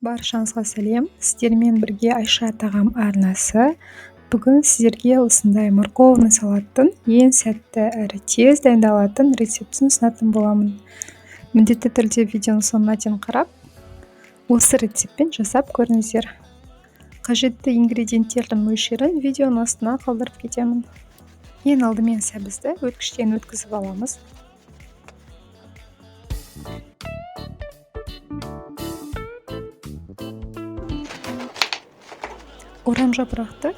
Баршаңызға сәлем! Сіздермен бірге Айша тағам арнасы. Бүгін сіздерге осындай морковный салаттың ең сәтті әрі тез дайындалатын рецептін ұсынатын боламын. Міндетті түрде видеоның соңына дейін қарап, осы рецептпен жасап көріңіздер. Қажетті ингредиенттердің мөлшерін видеоның астына қалдырып кетемін. Ең алдымен сәбізді өткіштен өткізіп аламыз. Орам жапырақты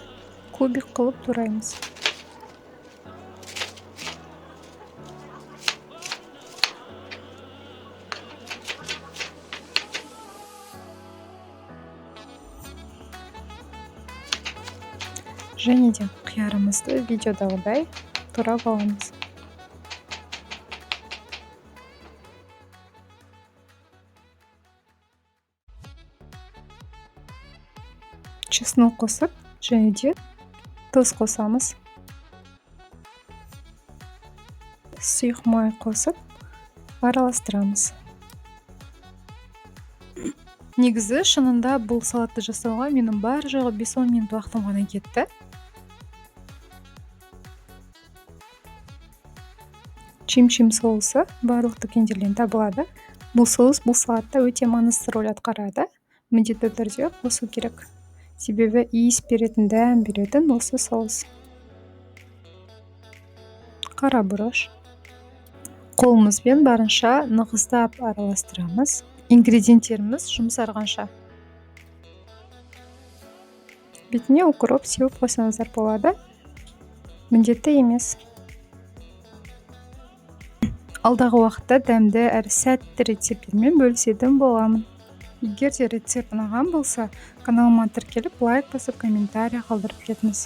кубик қылып тураймыз. Және де қиярымызды видеодағыдай турап аламыз. Чеснок қосып, және де тұз қосамыз. Сұйық май қосып, араластырамыз. Негізі, шынында бұл салатты жасауға менің бар жоғы 5-10 минут уақытым ғана кетті. Чим-чим соусы барлық дүкендерден табылады. Бұл соус бұл салатта өте маңызды роль атқарады. Міндетті түрде қосу керек. Себебі иіс беретін, дәм беретін осы соус. Қара бұрыш. Қолымызбен барынша нығыздап араластырамыз. Ингредиенттеріміз жұмсарғанша. Бетіне укроп сеуіп қойсаңыздар болады. Міндетті емес. Алдағы уақытта дәмді әрі сәтті рецепттермен бөлісетін боламын. Егер де рецепт ұнаған болса, каналыма тіркеліп, лайк басып, комментарий қалдырып кетіңіз.